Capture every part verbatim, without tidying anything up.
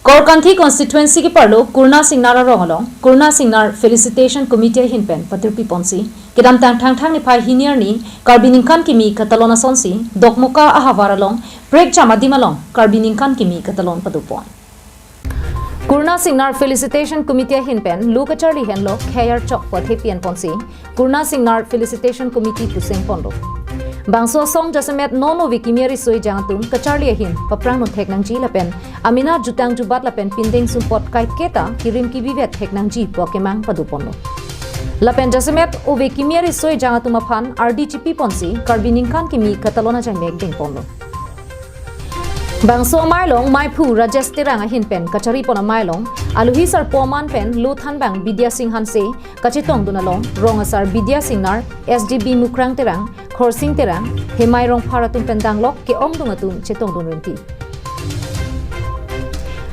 Korkanthi constituency keparlo Kurna Singnar arong along Kurna Singnar Felicitation Committee ahin pen patirpi ponsi kedamtang Thangthang niphai hini arni Karbi ningkan kimi katalon asonsi Dokmoka ahavar along prekjam adim along Karbi ningkan kimi katalon padopon. Kurna Singnar Felicitation Committee ahin pen lo kacharli henlo khei archok pu athepi enponsi Kurna Singnar Felicitation Committee puseng ponlo. Bangso asong jasemet non ove kimi ariso ejang atum kacharli ahin paphrang non thek nangji lapen amena jutang jubat lapen pindeng sumpot kaiketa kirim kibivet thek nangji pu akemang padoponlo. Lapen jasemet ove kimi ariso ejang atum aphan ardi chipi ponsi Karbi ningkan kimi katalon ajaimek dengponlo. Bangso amei along meiphu Rajesh Terang ahin pen kacharli pon amei along alohi sarpo aman pen lo thanbang Bidya Sing Hanse kachetongdun along rong asar Bidya Singnar, S D B Mukrang Terang, Khorsing Terang, Hemai Rongphar atum pen danglok ke-ongdung atum chetongdun rinti.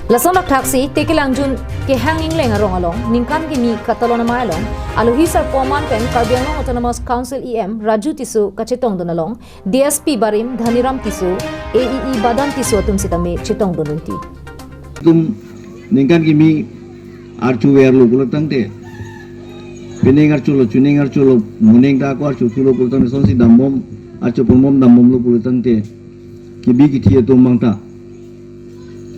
Lason thakthaksi Tekelangjun kehang ingleng arong along ningkan kimi katalon amei along alohi sarpo aman pen Karbi Anglong Autonomous Council E M Raju Tisso kachetongdun along D S P barim Dhaniram Tisso, A E E Badan Tisso atum sitame chetongdun rinti. Tum ningkan kimi archu verlo pulo tangte, peneng archulo, chuneng archulo, moneng ta ako archu thulo pulo tangte, sonsi dambom, archu ponbom dambomlo pulo tangte, kibi kithi atum mangta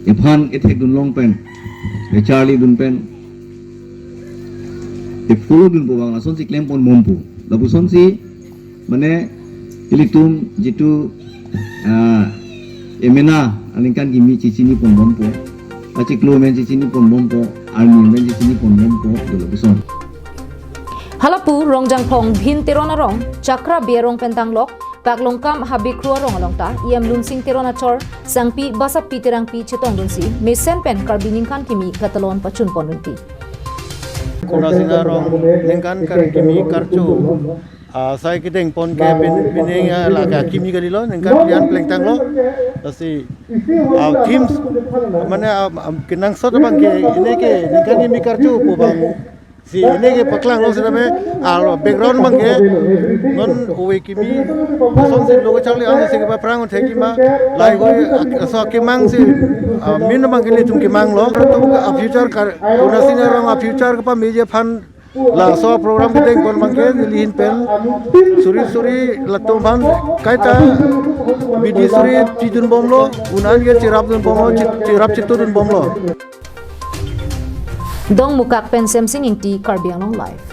ephan ethekdun long pen, echarlidun pen, e-follow dunpo bang lasonsi klem ponbompo. Lapusonsi mane ilitum jitu, ah, emena aningkan kimi chechini ponbompo, achiklo amen chechini ponbompo, arni amen chechini ponbompo, dolo puson. Halapu Rongjangphong Bhin Teron arong Chakra Bey arong pen danglok Paklongkam Habekro arong along ta E M Lunsing Teron achor sangpi Basapi Terangpi chetongdunsi mesen pen Karbi ningkan kimi katalon pachun pon rinti. Kurna Singnar arong ningkan kar kimi karcho, ah, sai kedeng pon ke pin-, pining, ah, lake kimi kalilo, ningkan pilihan plengtanglo. Lasi, ah, themes, mane, ah, ah, kenangsot abang ke, ini ke ningkan kimi karcho pu bang si ini ke paklanglo sitame, ah, background abang ke non ove kimi sonsi lo kacharli ansi kepaphrang un thek kima, lahei hoi, ah, so akemang si, ah, min abang ke ilitum kemanglo. Latum a-future kar, Kurna Singnar arong a-future kepameji aphan laso program kedeng pon abang ke neli ahin pen suri suri latum aphan kaita bidi suri pidunbomlo, un-an ke cherapdunbomlo, che-, cherap chetudunbomlo. Dongmukak pen Semsing Ingti, Karbi Anglong Live.